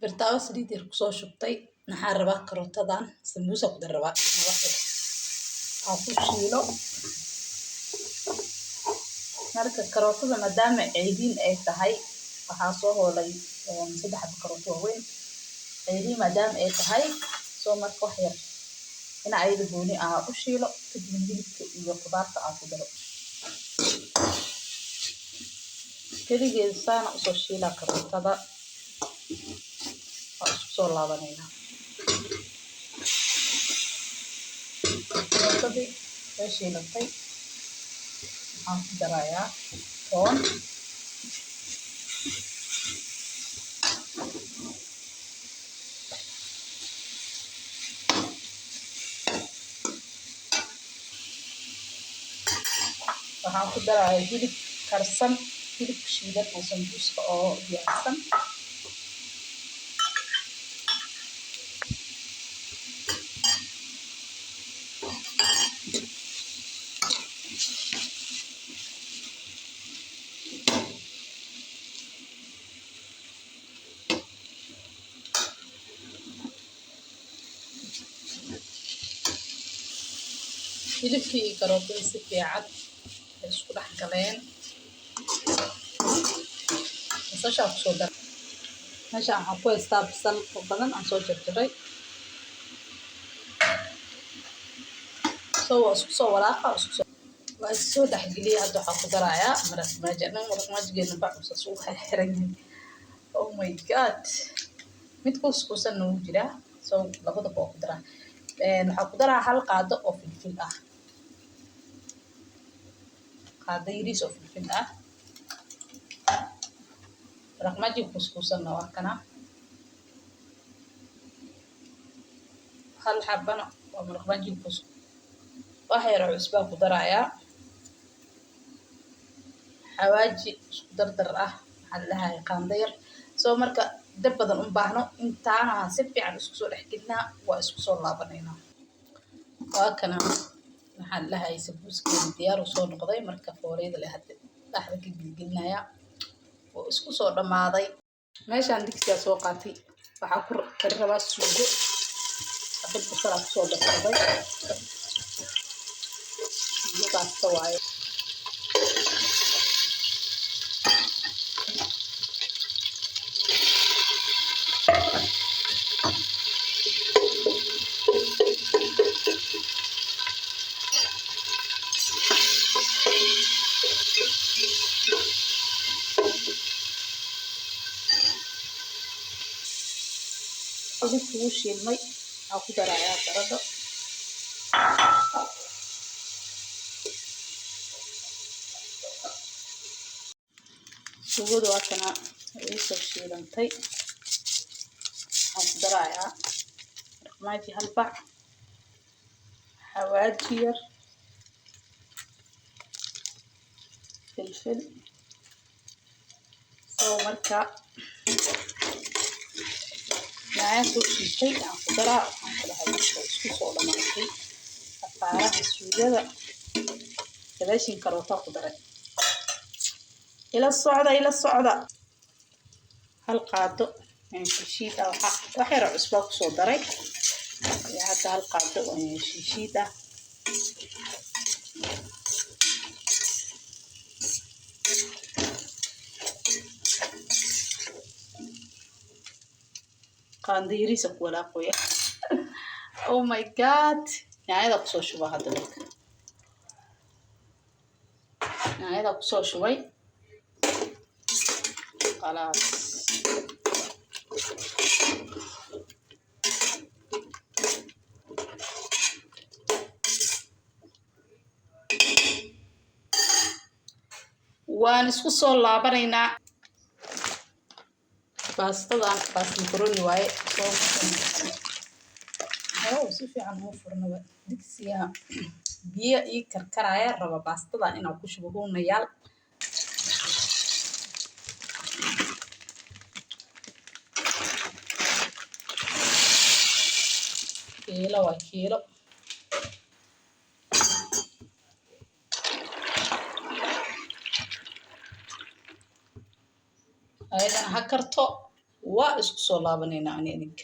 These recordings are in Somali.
Birtaawo saliid yar kusoo shubtay. Maxaa rabaa? Karootadan sambuusa ku dar rabaa wax yar aan ku shiilo. Marka karootada maadaama ceyriin ay tahay, waxaa soo hoolay 3 xabo karooto waaweyn. Ceyriin maadaama ay tahay, soo marka wax yar ina ayada gooni ah u shiilo, kadib hilibka iyo khudaarta aan ku daro. Keligeed saana usoo shiilaa karootada, waa isku soo laabanaynaa. Karootadii way shiilatay. Waxaan ku darayaa toon. Waxaan ku darayaa hilib karsan, hilib shiilan oo sambuuska oo diyaarsan. Hilibkii iyo karootadii si fiican ay isku dhex galeen. Basashaa kusoo dar. Meeshaan waxaan ku haystaa basal oo badan aan soo jarjaray. So waa isku soo walaaqa, isku soo waa is soo dhexgeliyay. Hadda waxaan ku darayaa maraq maaji. Annaga maraq maajigeena bac uu xiran yahay. Oh my God, mid kuuskuusanna wuu jiraa, so labadaba waa ku daraa. Waxaan ku daraa hal qaado oo filfil ah, qaado yariis oo filfil ah. Maraq maajiga kuuskuusanna waa kana, hal xabana waa maraq maajiga kuus. Wax yar oo cusbaa ku darayaa, xawaaji isku dardar ah, maxaa la dhahaye, qaando yar. Soo marka dab badan u baahno, intaana si fiican isku soo dhex gelinaa, waa isku soo laabanaynaa. Waa kana, maxaa la dhahaye, sambuuskeeda diyaar uu soo noqday. Marka fooreyda leh hadda dhexda ka gelgelinaya, oo isku soo dhammaaday. Meeshaan digsigaa soo qaatay, waxaa ku kari rabaa suugo. Xabad basalaa kusoo darsaday, suugo baasta waaye. Hilibka wuu shiilmay. Waxaa ku darayaa baradho. Suugada waa kana, iisoo shiilantay. Waxaan ku darayaa maraq maaji hal bac, xawaaji yar, filfil. Soo marka yaanya soo shiitay aan ku daraa. Waxaan ku dhahay, marka isku soo dhamaatay afaaraha suugada, gadaashin karootaa ku daray. Ila socda, ila socda. Hal qaado shishiid ah, waxa wax yar oo cusbaa kusoo daray, iyo hadda hal qaado oo shishiid ah. Qaando yariisa ku walaaqoya. Oh my God, yaanyada kusoo shuba hadda. Marka yaanyada kusoo shubay, khalaas. Waan isku soo laabanaynaa. Baastadan baasta macaroni waaye. Soo oh, si fiican uma furnaba digsiga. Biyo ii karkaraya, raba baastadan inaan ku shubo huunayaal. Kiilo waa kiilo. Ayadana ha karto. Waa isku soo laabanaynaa ani idinka.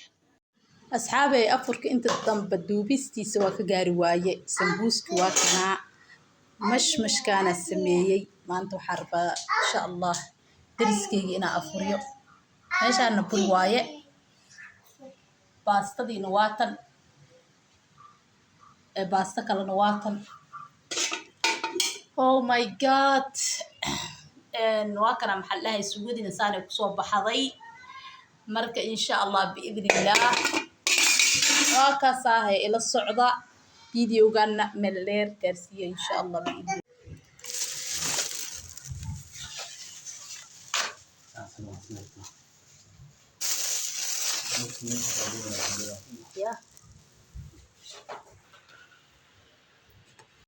Asxaabey, afurka inta dambe duubistiisa waa ka gaari waaye. Sambuuski waa kanaa, mashmashkaana sameeyey. Maanta waxaa rabaa, insha Allah, dariskeyga inaa afuriyo. Meeshaana bur waaye, baastadiina waa tan, baasto kalena waa tan. Oh my God, waa kana, maxaa dhahay, suugadiina saanay kusoo baxday. Marka insha Allah biidnillaah waa kaasaahay. Ila socda videogana, meel dheer gaarsiiya, insha Allah biidni. Ya.